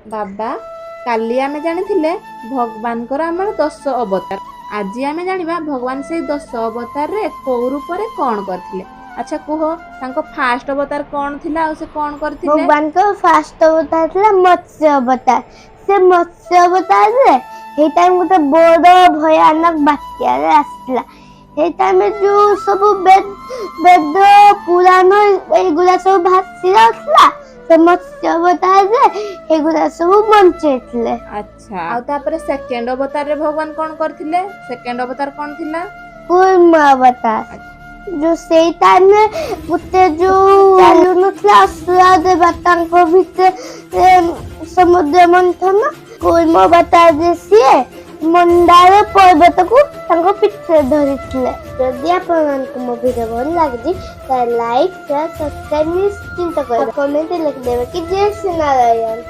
ବାବା, କାଲି ଆମେ ଜାଣିଥିଲେ ଭଗବାନଙ୍କର ଆମର 10 ଅବତାର। ଆଜି ଆମେ ଜାଣିବା ଭଗବାନ ସେଇ 10 ଅବତାରରେ କୋଉ ରୂପରେ କଣ କରିଥିଲେ। ଆଚ୍ଛା କୁହ, ତାଙ୍କ ଫାଷ୍ଟ ଅବତାର କଣ ଥିଲା ଆଉ ସେ କଣ କରିଥିଲେ? ଭଗବାନଙ୍କ ଫାଷ୍ଟ ଅବତାର ଥିଲା ମତ୍ସ୍ୟ ଅବତାର। ସେ ମତ୍ସ୍ୟ ଅବତାରରେ ସେଇ ଟାଇମ ଗୋଟେ ବଡ ଭୟାନକ ବାତ୍ୟାରେ ଆସିଥିଲା। ସେଇ ଟାଇମରେ ଯୋଉ ସବୁ ବେଦ ପୁରାଣ ଏଇଗୁଡ଼ା ସବୁ ଭାସି ଯାଉଥିଲା, ସେ ମତ୍ସ୍ୟ ଅବତାରରେ ଏଗୁଡ଼ା ସବୁ ବଞ୍ଚେଇଥିଲେ। ଆଚ୍ଛା, ଆଉ ତାପରେ ସେକେଣ୍ଡ ଅବତାରରେ ଭଗବାନ କଣ କରିଥିଲେ? ସେକେଣ୍ଡ ଅବତାର କଣ ଥିଲା? କୂର୍ମ ଅବତାର। ଯୋଉ ସେଇ ଟାଇମରେ ଗୋଟେ ଯୋଉ ଚାଲୁନଥିଲା ଅସୁର ଦେବତାଙ୍କ ଭିତରେ ସମୁଦ୍ର ମନ୍ଥନ, କୂର୍ମ ଅବତାରରେ ସିଏ ମନ୍ଦାର ପର୍ବତକୁ ତାଙ୍କ ପିଠିରେ ଧରିଥିଲେ। ଯଦି ଆପଣମାନଙ୍କୁ ମୋ ଭିଡ଼ିଓ ଭଲ ଲାଗୁଛି, ତାହେଲେ ଲାଇକ୍, ସେୟାର, ସବସ୍କ୍ରାଇବ ନିଶ୍ଚିନ୍ତ କରିବେ। କମେଣ୍ଟ ଲେଖିଦେବେ କି ଜୟ ଶ୍ରୀ ନାରାୟଣ।